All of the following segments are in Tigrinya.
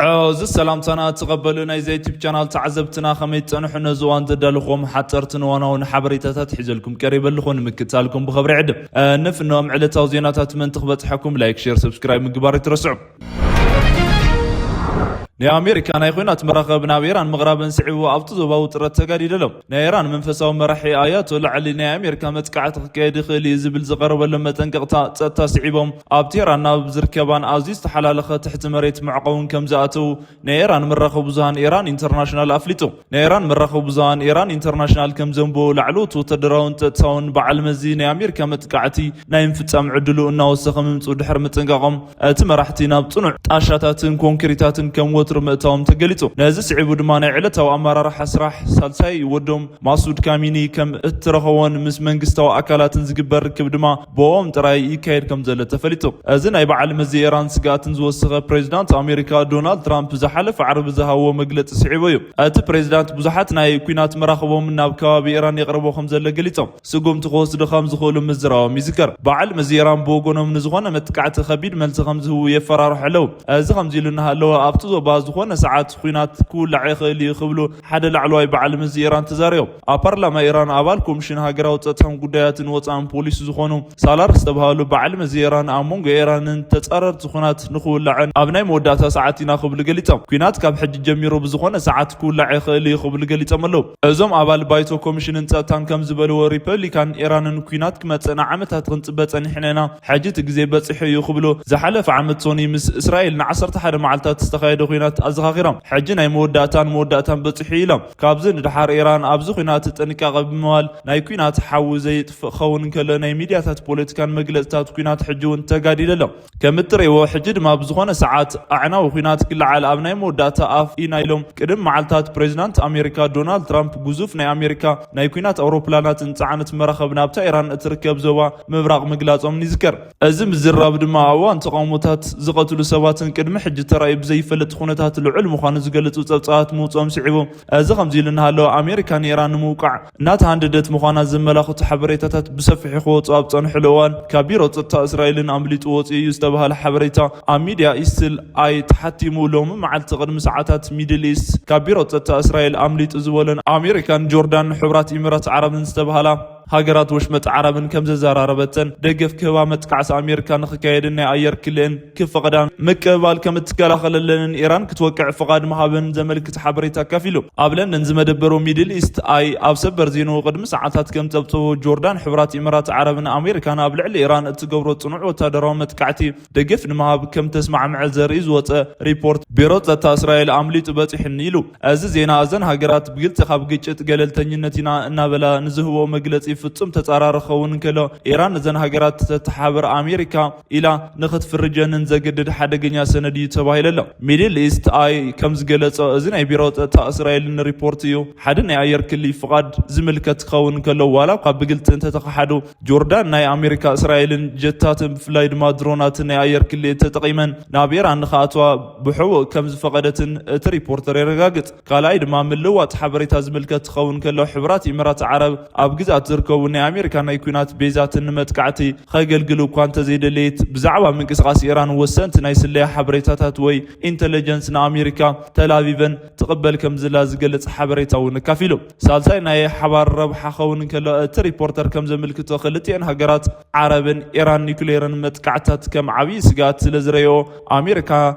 እዚ ሰላምታና ትቐበሉ ናይ ዘ ዩቱብ ቻናል ተዓዘብትና፣ ከመይ ትጸንሑ? ነዚ እዋን ዘዳለኹዎም ሓጸርትን እዋናውን ሓበሬታታት ሒዘልኩም ቀሪበ ኣለኹ። ንምክትታልኩም ብኸብሪ ዕድም። እ፣ ንፍኖም ዕለታዊ ዜናታት ምእንቲ ክበጽሐኩም ላይክ፣ ሼር፣ ሰብስክራይብ ምግባር ኣይትረስዑ። ናይ ኣሜሪካ ናይ ኹናት መራኸብ ናብ ኢራን ምቕራበን ስዒቡ ኣብቲ ዞባ ውጥረት ተጋዲደ ኣሎ። ናይ ኢራን መንፈሳዊ መራሒ ኣያቶላ ዓሊ ናይ ኣሜሪካ መጥቃዕቲ ክካየድ ይኽእል እዩ ዝብል ዝቐረበሎም መጠንቀቕታ ጸጥታ ስዒቦም ኣብ ቴህራን ናብ ዝርከባን ኣዝዩ ዝተሓላለኸ ትሕቲ መሬት መዕቆብን ከም ዝኣተዉ ናይ ኢራን መራኸቢ ብዙሃን ኢራን ኢንተርናሽናል ኣፍሊጡ። ናይ ኢራን መራኸቢ ብዙሃን ኢራን ኢንተርናሽናል ከም ዘንበቦ ላዕለዎት ወታደራውን ጸጥታውን በዓል መዚ ናይ ኣሜሪካ መጥቃዕቲ ናይ ምፍጻም ዕድሉ እናወሰኸ ምምጽኡ ድሕሪ ምጥንቃቖም፣ እቲ መራሕቲ ናብ ጽኑዕ ጣሻታትን ኮንክሪታትን ከም ወትሩ ምእታዎም ተገሊጹ። ነዚ ስዒቡ ድማ ናይ ዕለታዊ ኣመራርሓ ስራሕ ሳልሳይ ወዶም ማሱድ ካሚኒ ከም እትረኸቦን ምስ መንግስታዊ ኣካላትን ዝግበር ርክብ ድማ ብኦም ጥራይ ይካየድ ከም ዘሎ ተፈሊጡ። እዚ ናይ በዓል መዚ ኢራን ስግኣትን ዝወሰኸ ፕሬዚዳንት ኣሜሪካ ዶናልድ ትራምፕ ዝሓለፈ ዓርቢ ዝሃብዎ መግለጺ ስዒቡ እዩ። እቲ ፕሬዚዳንት ብዙሓት ናይ ኲናት መራኽቦም ናብ ከባቢ ኢራን የቕርቦ ከም ዘሎ ገሊጾም። ስጉምቲ ክወስዱ ከም ዝኽእሉ ምዝራቦም ይዝከር። በዓል መዚ ኢራን ብወገኖም ንዝኾነ መጥቃዕቲ ከቢድ መልሲ ከም ዝህቡ የፈራርሑ ኣለዉ። እዚ ከምዚ ኢሉ እናሃለወ ኣብቲ ዞባ ዝኾነ ሰዓት ኲናት ክውላዕ ይኽእል እዩ ክብሉ ሓደ ላዕለዋይ በዓል መዚ ኢራን ተዛሪቦም። ኣብ ፓርላማ ኢራን ኣባል ኮሚሽን ሃገራዊ ጸጥታን ጉዳያትን ወጻእን ፖሊሲ ዝኾኑ ሳላር ዝተባሃሉ በዓል መዚ ኢራን ኣብ መንጎ ኢራንን ተጻረርቲ ኲናት ንኽውላዕን ኣብ ናይ መወዳእታ ሰዓት ኢና ክብሉ ገሊጾም። ኲናት ካብ ሕጂ ጀሚሩ ብዝኾነ ሰዓት ክውላዕ ይኽእል እዩ ክብሉ ገሊጾም ኣለዉ። እዞም ኣባል ባይቶ ኮሚሽንን ጸጥታን ከም ዝበልዎ፣ ሪፐብሊካን ኢራንን ኲናት ክመጽእ ንዓመታት ክንጽበ ጸኒሕና ኢና። ሕጂ እቲ ግዜ በጺሑ እዩ ክብሉ ዝሓለፈ ዓመት ሶኒ ምስ እስራኤል ንዓሰርተ ሓደ መዓልታት ዝተኻየደ ኲናት ኣዘኻኺሮም። ሕጂ ናይ መወዳእታን መወዳእታን በጺሑ ኢሎም። ካብዚ ንደሓር ኢራን ኣብዚ ኲናት ጥንቃቐ ብምባል ናይ ኲናት ሓዊ ዘይጥፍእ ክኸውን እንከሎ ናይ ሚድያታት ፖለቲካን መግለጽታት ኲናት ሕጂ እውን ተጋዲደ ኣሎ። ከም እትርእይዎ ሕጂ ድማ ብዝኾነ ሰዓት ኣዕናዊ ኲናት ክለዓል ኣብ ናይ መወዳእታ ኣፍ ኢና ኢሎም። ቅድሚ መዓልታት ፕሬዚዳንት ኣሜሪካ ዶናልድ ትራምፕ ግዙፍ ናይ ኣሜሪካ ናይ ኲናት ኣውሮፕላናት እንጸዓነት መራኸብ ናብታ ኢራን እትርከብ ዞባ ምብራቕ ምግላጾም ይዝከር። እዚ ምዝራብ ድማ ኣብ እዋን ተቓውሞታት ዝቐትሉ ሰባትን ቅድሚ ሕጂ ተራእዩ ብዘይፈልጥ ኩነታት ልዑል ምዃኑ ዝገልጹ ጸብጻባት ምውጽኦም ስዒቡ፣ እዚ ከምዚ ኢሉ እናሃለወ ኣሜሪካ ንኢራን ንምውቃዕ እናተሃንደደት ምዃና ዘመላኽቱ ሓበሬታታት ብሰፊሑ ክወጹ ኣብ ጸንሕሉ እዋን፣ ካብ ቢሮ ጸጥታ እስራኤልን ኣምሊጡ ወጺኡ እዩ ዝተባህለ ሓበሬታ ኣብ ሚድያ ኢስትል ኣይ ተሓቲሙ ሎሚ መዓልቲ ቅድሚ ሰዓታት ሚድል ኢስት ካብ ቢሮ ጸጥታ እስራኤል ኣምሊጡ ዝበሎን ኣሜሪካን ጆርዳን ሕቡራት ኢሚራት ዓረብን ዝተባህላ ሃገራት ወሽመጥ ዓረብን ከም ዘዘራረበተን ደገፍ ክህባ መጥቃዕቲ ኣሜሪካ ንኽካየድን ናይ ኣየር ክልእን ክፈቕዳን ምቅብባል ከም እትከላኸለለንን ኢራን ክትወቅዕ ፍቓድ ምሃብን ዘመልክት ሓበሬታ ኣካፊሉ። ኣብ ለንደን ዝመደበሩ ሚድል ኢስት ኣይ ኣብ ሰበር ዜንኡ ቅድሚ ሰዓታት ከም ጸብጸቦ ጆርዳን፣ ሕቡራት ኢሚራት ዓረብን ኣሜሪካን ኣብ ልዕሊ ኢራን እትገብሮ ጽኑዕ ወታደራዊ መጥቃዕቲ ደገፍ ንምሃብ ከም ተስማዕምዐ ዘርኢ ዝወጸ ሪፖርት ቢሮ ጸጥታ እስራኤል ኣምሊጡ በጺሕኒ ኢሉ። እዚ ዜና እዘን ሃገራት ብግልጺ ካብ ግጭት ገለልተኝነት ኢና እናበላ ንዝህቦ መግለጺ ፍጹም ተጻራሪ ክኸውን እንከሎ፣ ኢራን እዘን ሃገራት ተተሓብር ኣሜሪካ ኢላ ንኽትፍርጀንን ዘገድድ ሓደገኛ ሰነድ እዩ ተባሂሉ ኣሎ። ሚድል ኢስት ኣይ ከም ዝገለጾ፣ እዚ ናይ ቢሮ ጸጥታ እስራኤልን ሪፖርት እዩ። ሓደ ናይ ኣየር ክሊ ፍቓድ ዝምልከት ክኸውን እንከሎ፣ ዋላ እኳ ብግልጺ እንተተኻሓዱ፣ ጆርዳን ናይ ኣሜሪካ እስራኤልን ጀታትን ብፍላይ ድማ ድሮናትን ናይ ኣየር ክሊ ተጠቒመን ናብ ኢራን ንኽኣትዋ ብሕቡእ ከም ዝፈቐደትን እቲ ሪፖርተር የረጋግጽ። ካልኣይ ድማ ምልዋጥ ሓበሬታ ዝምልከት ክኸውን ከሎ፣ ሕቡራት ኢሚራት ዓረብ ኣብ ግዝኣት ዝርከቡ ናይ ኣሜሪካ ናይ ኲናት ቤዛትን ንመጥቃዕቲ ከገልግሉ እኳ እንተዘይደለየት፣ ብዛዕባ ምንቅስቓስ ኢራን ወሰንቲ ናይ ስለያ ሓበሬታታት ወይ ኢንተለጀንስ ንኣሜሪካ ተላቪቨን ትቕበል ከም ዘላ ዝገልጽ ሓበሬታ እውን ኣካፊሉ። ሳልሳይ ናይ ሓባር ረብሓ ክኸውን እንከሎ፣ እቲ ሪፖርተር ከም ዘመልክቶ፣ ክልቲኤን ሃገራት ዓረብን ኢራን ኒኩሌርን መጥቃዕትታት ከም ዓብዪ ስግኣት ስለ ዝረኣይኦ፣ ኣሜሪካ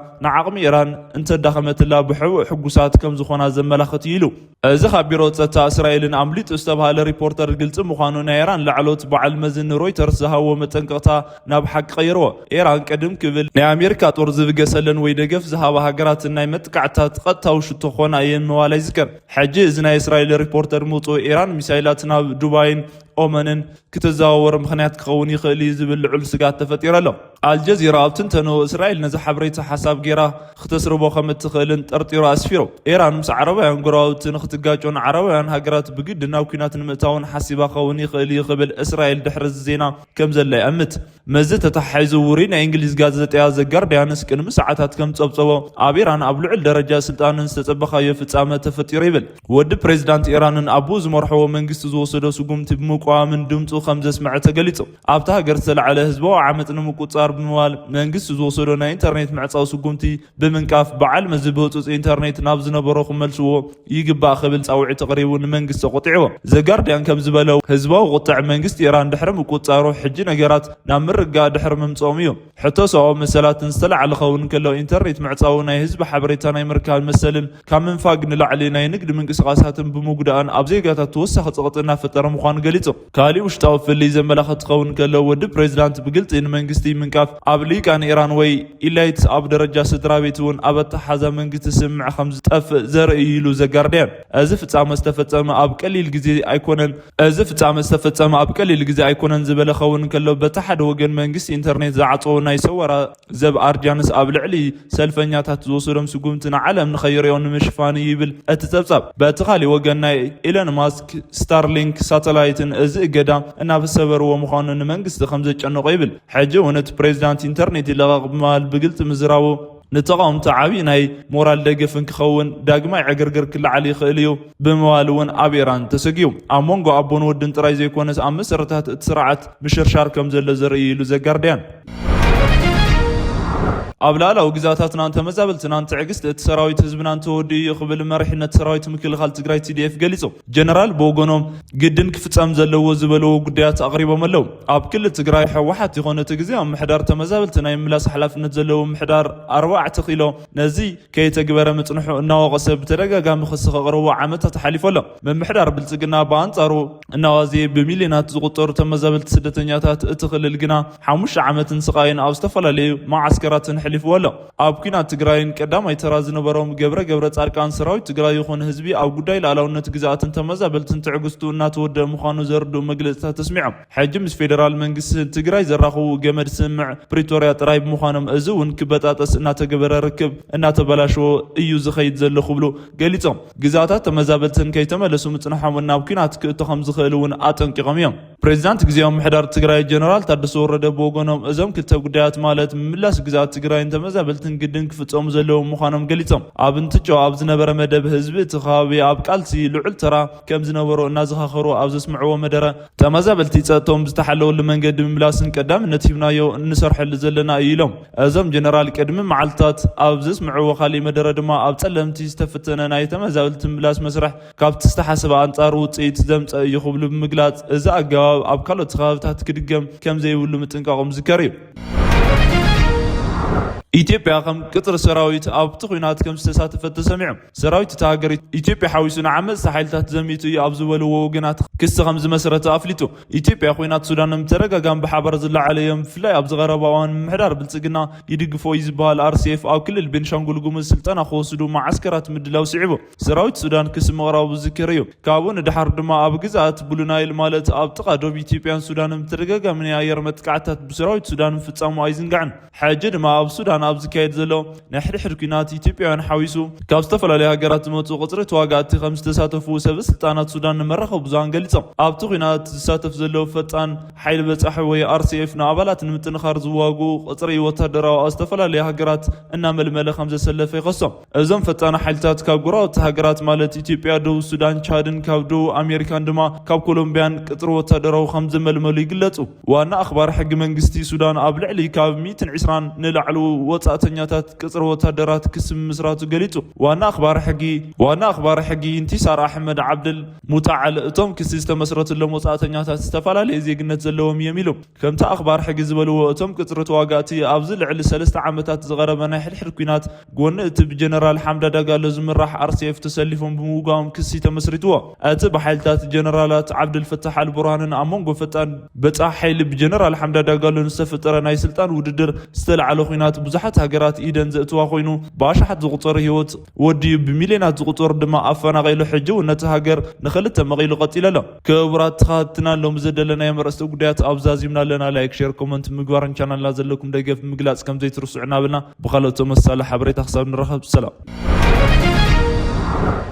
ንዓቕሚ ኢራን እንተዳኸመትላ ብሕቡእ ሕጉሳት ከም ዝኾና ዘመላኽት እዩ ኢሉ። እዚ ካብ ቢሮ ጸጥታ እስራኤልን ኣምሊጡ ዝተባህለ ሪፖርተር ግልጺ ምዃኑ ናይ ኢራን ላዕሎት በዓል መዚ ንሮይተርስ ዝሃብዎ መጠንቀቕታ ናብ ሓቂ ቀይርዎ። ኢራን ቅድም ክብል ናይ ኣሜሪካ ጦር ዝብገሰለን ወይ ደገፍ ዝሃባ ሃገራትን ናይ መጥቃዕትታት ቀጥታዊ ሽቶ ክኾና እየን ምባላ ይዝከር። ሕጂ እዚ ናይ እስራኤል ሪፖርተር ምውጽኡ ኢራን ሚሳይላት ናብ ዱባይን ኦመንን ክተዘዋወር ምኽንያት ክኸውን ይኽእል እዩ ዝብል ልዑል ስግኣት ተፈጢሩ ኣሎ። ኣልጀዚራ ኣብ ትንተንኡ፣ እስራኤል ነዚ ሓበሬታ ሓሳብ ጌራ ክተስርቦ ከም እትኽእልን ጠርጢሩ ኣስፊሩ። ኢራን ምስ ዓረባውያን ጎረባብቲ ንክትጋጮን ዓረባውያን ሃገራት ብግዲ ናብ ኲናት ንምእታውን ሓሲባ ክኸውን ይኽእል እዩ ክብል እስራኤል ድሕሪ እዚ ዜና ከም ዘላ ይኣምት። ምስዚ ተተሓሒዙ፣ ውሩይ ናይ እንግሊዝ ጋዜጠኛ ዘ ጋርዲያንስ ቅድሚ ሰዓታት ከም ጸብጸቦ፣ ኣብ ኢራን ኣብ ልዑል ደረጃ ስልጣንን ዝተጸበኻዮ ፍጻመ ተፈጢሩ ይብል። ወዲ ፕሬዚዳንት ኢራንን ኣቦኡ ዝመርሕዎ መንግስቲ ዝወሰዶ ስጉምቲ ብምውቃዕ ተቋምን ድምፁ ከም ዘስምዐ ተገሊጹ። ኣብታ ሃገር ዝተላዕለ ህዝባዊ ዓመፅ ንምቁፃር ብምባል መንግስቲ ዝወሰዶ ናይ ኢንተርኔት ምዕፃው ስጉምቲ ብምንቃፍ፣ በዓል መዚ ብህፁፅ ኢንተርኔት ናብ ዝነበሮ ክመልስዎ ይግባእ ክብል ፃውዒት ኣቕሪቡ ንመንግስቲ ቆጢዕዎ። ዘጋርዲያን ከም ዝበለው፣ ህዝባዊ ቁጥዕ መንግስቲ ኢራን ድሕሪ ምቁፃሩ፣ ሕጂ ነገራት ናብ ምርግጋእ ድሕሪ ምምፅኦም እዩ። ሕቶ ሰብኣዊ መሰላትን ዝተላዕለ ክኸውን ከሎ፣ ኢንተርኔት ምዕፃው ናይ ህዝቢ ሓበሬታ ናይ ምርካብ መሰልን ካብ ምንፋግ ንላዕሊ ናይ ንግድ ምንቅስቃሳትን ብምጉዳእን ኣብ ዜጋታት ተወሳኺ ጸቕጢ እናፈጠረ ምዃኑ ገሊጹ። ካሊእ ውሽጣዊ ፍልይ ዘመላኽት ክኸውን ከሎ፣ ወዲ ፕሬዚዳንት ብግልጺ ንመንግስቲ ምንቃፍ ኣብ ልሂቃን ኢራን ወይ ኢላይት ኣብ ደረጃ ስድራ ቤት እውን ኣብ ኣተሓዛ መንግስቲ ስምምዕ ከም ዝጠፍእ ዘርኢ እዩ ኢሉ ዘጋርዲያን። እዚ ፍጻመ ዝተፈጸመ ኣብ ቀሊል ግዜ ኣይኮነን እዚ ፍጻመ ዝተፈጸመ ኣብ ቀሊል ግዜ ኣይኮነን ዝበለ ክኸውን ከሎ፣ በቲ ሓደ ወገን መንግስቲ ኢንተርኔት ዝዓጸዎ ናይ ሰወራ ዘብ ኣርጃንስ ኣብ ልዕሊ ሰልፈኛታት ዝወሰዶም ስጉምቲ ንዓለም ንኸይሪኦ ንምሽፋን እዩ ይብል እቲ ጸብጻብ። በቲ ካሊእ ወገን ናይ ኢለን ማስክ ስታርሊንክ ሳተላይትን እዚ እገዳ እናበሰበርዎ ምዃኑ ንመንግስቲ ከም ዘጨነቆ ይብል። ሕጂ እውን እቲ ፕሬዚዳንት ኢንተርኔት ይለቐቕ ብምባል ብግልጺ ምዝራቡ ንተቓወምቲ ዓብዪ ናይ ሞራል ደገፍን ክኸውን ዳግማይ ዕግርግር ክለዓል ይኽእል እዩ ብምባል እውን ኣብ ኢራን ተሰጊኡ። ኣብ መንጎ ኣቦን ወድን ጥራይ ዘይኮነስ ኣብ መሰረታት እቲ ስርዓት ምሽርሻር ከም ዘሎ ዘርኢ እዩ ኢሉ ዘጋርዲያን። ኣብ ላዕላዊ ግዛታትናን ተመዛበልትናን ትዕግስቲ እቲ ሰራዊት ህዝብናን ተወዲኡ እዩ ክብል መሪሕነት ሰራዊት ምክልኻል ትግራይ ቲ ዲ ኤፍ ገሊጹ። ጀነራል ብወገኖም ግድን ክፍጸም ዘለዎ ዝበለዎ ጉዳያት ኣቕሪቦም ኣለዉ። ኣብ ክልል ትግራይ ህወሓት ይኾነ እቲ ግዜ ኣብ ምሕዳር ተመዛበልቲ ናይ ምላስ ሓላፍነት ዘለዎ ምሕዳር ኣርባዕተ ኪሎ ነዚ ከይተግበረ ምጽንሑ እናወቐሰ ብተደጋጋሚ ክሲ ከቕርቦ ዓመታት ሓሊፉ ኣሎ። ምምሕዳር ብልጽግና ብኣንጻሩ እናዋዘየ ብሚልዮናት ዝቑጸሩ ተመዛበልቲ ስደተኛታት እቲ ክልል ግና ሓሙሽተ ዓመትን ስቓይን ኣብ ዝተፈላለዩ መዓስከራትን ሕሊፍዎ ኣሎ። ኣብ ኲናት ትግራይን ቀዳማይ ተራ ዝነበሮም ገብረ ገብረ ጻድቃን ሰራዊት ትግራይ ይኹን ህዝቢ ኣብ ጉዳይ ሉዓላውነት ግዝኣትን ተመዛበልትን ትዕግስቱ እናተወደአ ምዃኑ ዘርድኡ መግለጽታት ተስሚዖም። ሕጂ ምስ ፌደራል መንግስቲ ትግራይ ዘራኽቡ ገመድ ስምምዕ ፕሪቶርያ ጥራይ ብምዃኖም እዚ እውን ክበጣጠስ እናተገበረ ርክብ እናተበላሸወ እዩ ዝኸይድ ዘሎ ክብሉ ገሊጾም። ግዝኣታት ተመዛበልትን ከይተመለሱ ምጽንሖምን ናብ ኲናት ክእቶ ከም ዝኽእል እውን ኣጠንቂቖም እዮም። ፕሬዚዳንት ግዜያዊ ምሕዳር ትግራይ ጀነራል ታደሰ ወረደ ብወገኖም እዞም ክልተ ጉዳያት ማለት ምምላስ ግዝኣት ትግራይን ተመዛበልትን ግድን ክፍጸሙ ዘለዎም ምዃኖም ገሊጾም። ኣብ እንትጮ ኣብ ዝነበረ መደብ ህዝቢ እቲ ከባቢ ኣብ ቃልሲ ልዑል ተራ ከም ዝነበሮ እናዘኻኸሩ ኣብ ዘስምዕዎ መደረ ተመዛበልቲ ጸጥቶም ዝተሓለወሉ መንገዲ ምምላስን ቀዳምነት ሂብናዮ እንሰርሐሉ ዘለና እዩ ኢሎም። እዞም ጀነራል ቅድሚ መዓልታት ኣብ ዘስምዕዎ ካሊእ መደረ ድማ ኣብ ጸለምቲ ዝተፈተነ ናይ ተመዛበልቲ ምምላስ መስርሕ ካብቲ ዝተሓሰበ ኣንጻር ውጽኢት ዘምጸ እዩ ክብሉ ብምግላጽ፣ እዚ ኣገባብ ኣብ ካልኦት ከባብታት ክድገም ከም ዘይብሉ ምጥንቃቖም ዝከር እዩ። ኢትዮጵያ ከም ቅጽሪ ሰራዊት ኣብቲ ኲናት ከም ዝተሳተፈት ተሰሚዑ። ሰራዊት እታ ሃገር ኢትዮጵያ ሓዊሱ ንዓመጽቲ ሓይልታት ዘሚቱ እዩ ኣብ ዝበልዎ ወገናት ክሲ ከም ዝመሰረተ ኣፍሊጡ። ኢትዮጵያ ኲናት ሱዳን ብተደጋጋሚ ብሓባር ዝለዓሉ እዮም። ብፍላይ ኣብዚ ቀረባ እዋን ምምሕዳር ብልጽግና ይድግፎ እዩ ዝበሃል ኣር ሲ ኤፍ ኣብ ክልል ቤንሻንጉል ጉሙዝ ስልጠና ክወስዱ መዓስከራት ምድላው ስዒቡ። ሰራዊት ሱዳን ክሲ ምቕራቡ ዝዝከር እዩ። ካብኡ ንደሓር ድማ ኣብ ግዝኣት ብሉ ናይል ማለት ኣብ ጥቓ ዶብ ኢትዮጵያን ሱዳንን ብተደጋጋሚ ናይ ኣየር መጥቃዕትታት ብሰራዊት ሱዳን ምፍጻሙ ኣይዝንጋዕን። ሕጂ ድማ ኣብ ሱዳን ኣብ ዝካየድ ዘሎ ናይ ሕድሕድ ኲናት ኢትዮጵያውያን ሓዊሱ ካብ ዝተፈላለዩ ሃገራት ዝመጹ ቁጽሪ ተዋጋእቲ ከም ዝተሳተፉ ሰበ ስልጣናት ሱዳን ንመራኸቢ ብዙሃን ገሊጾም። ኣብቲ ኲናት ዝሳተፍ ዘሎ ፈጣን ሓይሊ በጻሒ ወይ ኣር ሲ ኤፍ ንኣባላት ንምጥንኻር ዝዋግኡ ቁጽሪ ወታደራዊ ኣብ ዝተፈላለዩ ሃገራት እናመልመለ ከም ዘሰለፈ ይኸሶም። እዞም ፈጣን ሓይልታት ካብ ጎረባብቲ ሃገራት ማለት ኢትዮጵያ፣ ደቡብ ሱዳን፣ ቻድን ካብ ደቡብ ኣሜሪካን ድማ ካብ ኮሎምቢያን ቅጽሪ ወታደራዊ ከም ዘመልመሉ ይግለጹ። ዋና ኣኽባሪ ሕጊ መንግስቲ ሱዳን ኣብ ልዕሊ ካብ ሚእትን ዕስራን ንላዕሊ ወጻእተኛታት ቅጽሪ ወታደራት ክሲ ምምስራቱ ገሊጹ። ዋና ኣኽባሪ ሕጊ ዋና ኣኽባሪ ሕጊ ኢንቲሳር ኣሕመድ ዓብደል ሙጣዓል እቶም ክሲ ዝተመስረትሎም ወጻእተኛታት ዝተፈላለየ ዜግነት ዘለዎም እዮም ኢሉ። ከምቲ ኣኽባር ሕጊ ዝበልዎ፣ እቶም ቅጽሪ ተዋጋእቲ ኣብዚ ልዕሊ ሰለስተ ዓመታት ዝቐረበ ናይ ሕድሕድ ኲናት ጎኒ እቲ ብጀነራል ሓምዳ ዳጋሎ ዝምራሕ ኣር ሲ ኤፍ ተሰሊፎም ብምውጋኦም ክሲ ተመስሪትዎ። እቲ ብሓይልታት ጀነራላት ዓብደልፈታሕ ኣልቡርሃንን ኣብ መንጎ ፈጣን በጻሒ ሓይሊ ብጀነራል ሓምዳ ዳጋሎን ዝተፈጠረ ናይ ስልጣን ውድድር ዝተላዕለ ኲናት ብዙሓት ሃገራት ኢደን ዘእትዋ ኮይኑ ብኣሽሓት ዝቑጸሩ ህይወት ወዲዩ ብሚልዮናት ዝቑጸሩ ድማ ኣፈናቒሉ ሕጂ እውን ነቲ ሃገር ንኽልተ መቒሉ ቀጺሉ ኣሎ። ክቡራት ተኸታተልትና ሎሚ ዘደለናዮም ኣርእስተ ጉዳያት ኣብዚ ዛዚምና ኣለና። ላይክ፣ ሼር፣ ኮመንት ምግባርን ቻናልና ዘለኩም ደገፍ ምግላጽ ከም ዘይትርስዑ እናበልና ብኻልኦት ተመሳሳሊ ሓበሬታ ክሳብ ንራኸብ ሰላም።